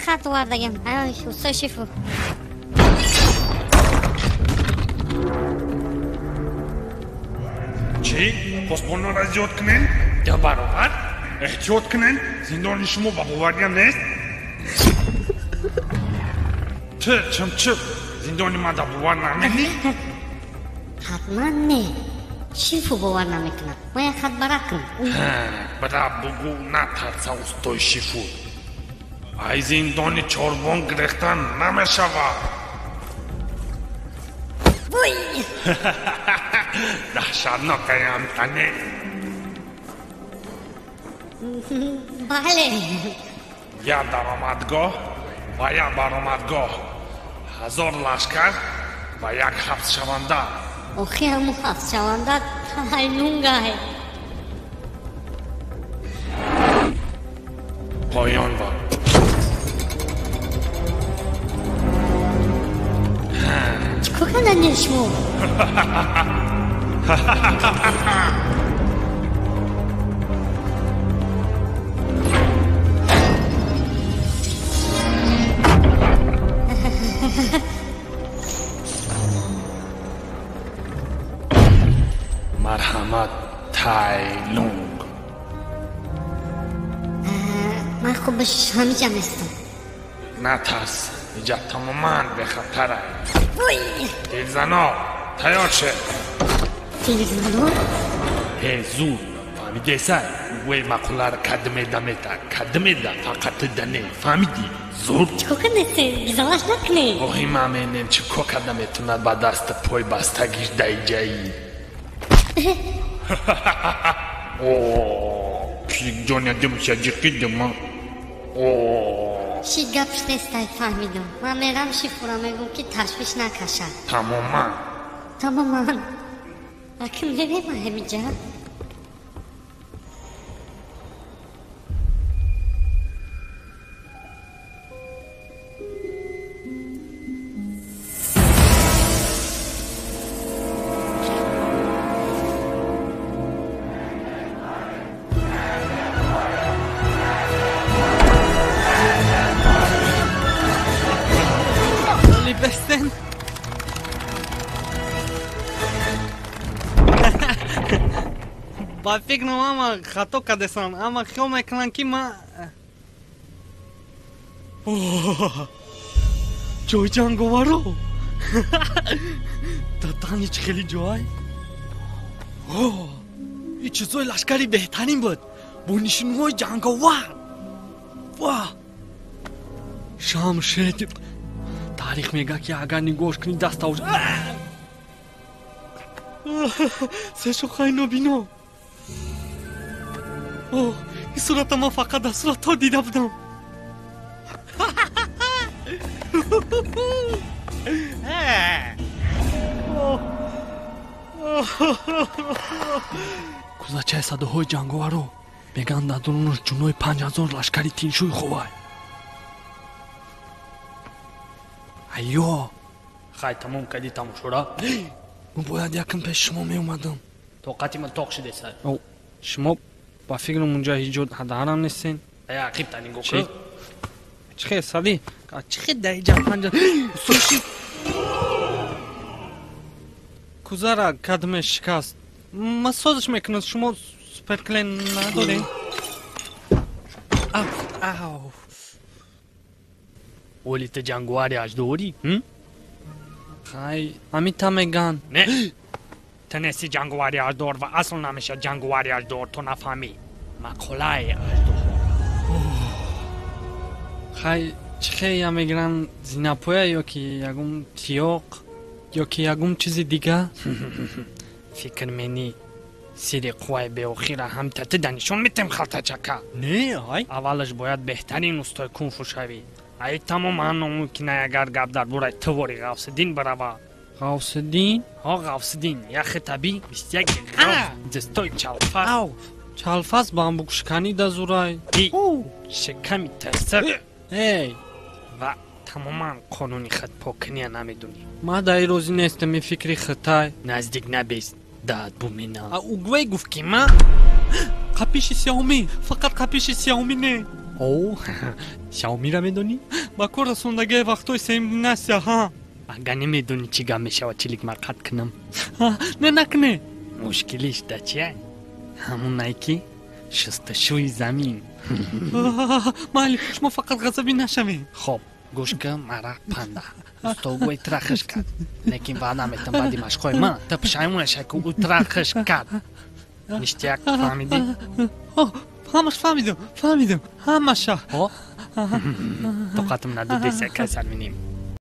хат овардагем. Ай, устой шифу. Чӣ? Посбонора зиёд кунен? Ду баробар? Эҳтиёт кунен? Зиндони шумо ба бовариям нест? Ту чимчиқ зиндони ман да бовар намекунӣ? Ҳатман не. Шифу бовар намекунад. Ман як хат бара кун. Бара бугӯ, натарса устои шифу. Ай зиндони чорбон гирехтан намешавад. Вой! Даҳшатнокаям тане. Бале. Як даромадгоҳ ва як баромадгоҳ, 1000 лашкар ва як ҳабсшаванда. Охи ҳамун ҳабсшаванда тайлунгай. Поён ва чикор кардани шумо? Марҳамат, Тайлунг. Ман хуб ҳамиҷа местам. Натарс, иҷа тамоман бехатара. Вой! Тирзано, тайёр шед. Тирзано? Ҳе, зуд, фаҳмидесай? Угӯи мақуларо кадмеда мета, кадмеда фақат тида не, фаҳмидӣ? Зуд. Чикор кардесен? Гизалаш накунед. Оҳи ман менем чӣ кор карда метавонад ба дасти пой бастагиш даиҷаӣ. О, киҷоня димша ҷиқидима. О, Ши гап шудестай, фаҳмидам. Ман мерам шифура мегӯм, ки ташвиш накашад. Тамоман. Тамоман. Акн мерем ҳамиҷа? Бестен. Ба фикрам ҳама хато кардесанд, ҳама хиёл мекунанд, ки ман ҷои ҷанговаро татани чӣ хеле ҷой. Ин чизои лашкари беҳтарин буд бо нишонаҳои ҷанговар. Ва шамшед. Таърих мегӯяд, ки агар нигоҳш кунӣ, даставш се шохаи нобино. Ин сурата ман фақат дар суратҳо дида будам. Кузачаи садоҳои ҷанговаро мегӯянд, дар дурунаш ҷунои 5000 лашкари тиншӯй ховай. Айё, хай, тамом кардӣ тамошора? Ман бояд якм пеши шумо меомадам. Тоқати ман тоқ шудеса. Шумо ба фикрам унҷа ҳеҷ ҷо ҳадарам нестен. Ая, ақибта нигоҳ кун. Чӣ хел сади? Чӣ хел дар иҷа панҷа суши кузара кадме шикаст. Ман созиш мекунам, шумо суперклен надоред? Ав. Оли ту ҷанговари аҷдорӣ? Хай, ҳамита меган. Не, ту нести ҷанговари аҷдор ва асл намешавад ҷанговари аҷдор, ту нафаҳмӣ мақолаи аҷдор. Хай, чӣ хел мегиранд, зинапоя ё ки ягон тиёқ ё ки ягон чизи дига? Фикр менӣ сири қувваи беохира ҳамта ту да нишон метем, халтачака? Не, ай. Аввалаш бояд беҳтарин устои кунфу шавӣ. Ай тамоман номумкин, агар гап дар бораи тувори Ғавсиддин барава. Ғавсиддин? Ҳо, Ғавсиддин, яхе таби 21 ғавс, дастой чалфас. Ав, чалфас бамбукшиканӣ да зурай. И шиками тасир. Эй, ва тамоман қонуни хатпокиния намедонӣ. Ман дар ин розӣ нестам, ин фикри хитай. Наздик набест, даат бумена. А угвей гуфт, ки ман қапиши сиёҳумӣ, фақат қапиши сиёҳумӣ не. О, Xiaomi-ра медонӣ? Ба кор расондагии вақтҳои сеюм династия, ҳа. Агар намедонӣ, чӣ гап мешавад, чилик марқат кунам? Не, накне. Мушкилиш да чия? Ҳамонае ки шустушӯи замин. Майли, шумо фақат ғазабӣ нашавед. Хоб, гӯш кун, мара панда устогӯи тра хиш кард, лекин ваъда метам, баъди машқҳои ман ту пушаймон мешавӣ, ки ӯ тра хиш кард. Ништяк, фаҳмидӣ? Ҳамаш фаҳмидам, фаҳмидам ҳамаша. Тоқатам надодеса, кай сар минем?